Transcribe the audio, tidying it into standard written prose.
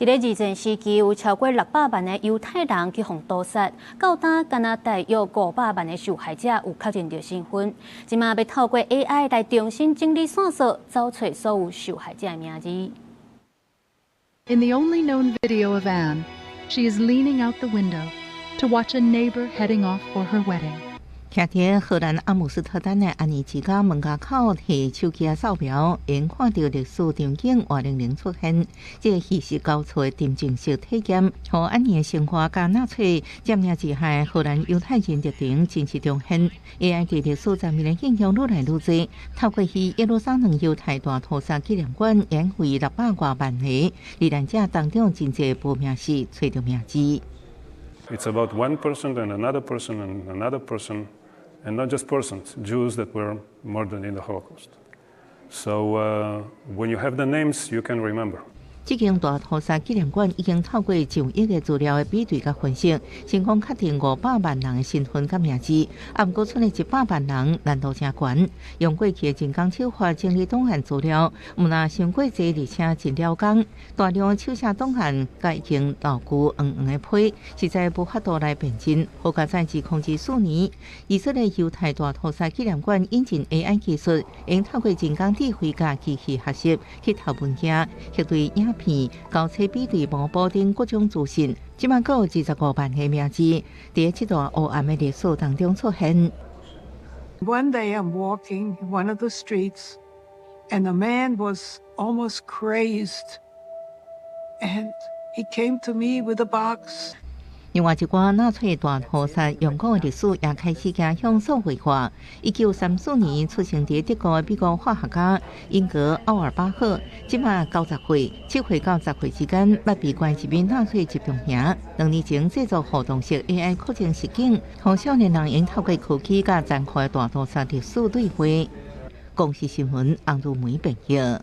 佇咧二戰時期，有超過600萬个猶太人去予屠殺，到今敢若大約500萬个受害者有確認著身份。這馬欲透過 AI 來重新整理線索，找揣所有受害者的名字。 In the only known video of Anne, she is leaning out the window to watch a neighbor heading off for her wedding. 徛佇荷蘭阿姆斯特丹的安妮之家門口提手機仔掃描，會看著歷史場景活靈靈出現。這個虛實交錯的沉浸式體驗，予安妮的生活佮納粹佔領之下荷蘭猶太人歷程真實重現。AI 佇歷史上面的應用愈來愈濟，透過去耶路撒冷猶太大屠殺紀念館，演為600外萬个罹難者當中真濟無名氏揣著名字。 It's about one person and another person and another person. And not just persons, Jews that were murdered in the Holocaust. So when you have the names, you can remember. 這間大屠殺紀念館已經透過上億個資料的比對佮分析，成功確定500萬人的身份佮名字。啊，毋過賰100萬人難度誠懸，用過去的人工手法整理檔案資料，毋但傷過濟，而且真了工。大量的手寫檔案佮已經老舊黃黃的皮，實在無法度來辨認。好佳哉2024年，以色列猶太大屠殺紀念館引進 AI 技術，用透過人工智慧佮機器學習去讀文件、核對影片、交叉比對模簿等各種資訊，這馬閣有25萬个名字，佇這段黑暗的歷史當中出現。 One day I'm walking one of the streets, and a man was almost crazed, and he came to me with a box. 另外一寡納粹大屠殺勇武的歷史也開始走向數位化。1934年出生佇德國的美國化學家英格奧爾巴赫，這馬90歲，7歲到10歲之間，捌被關入納粹集中營。2年前製作互動式 AI 課程實境，予少年人用透過科技佮殘酷的大屠殺歷史對話。公視新聞，洪如梅編譯。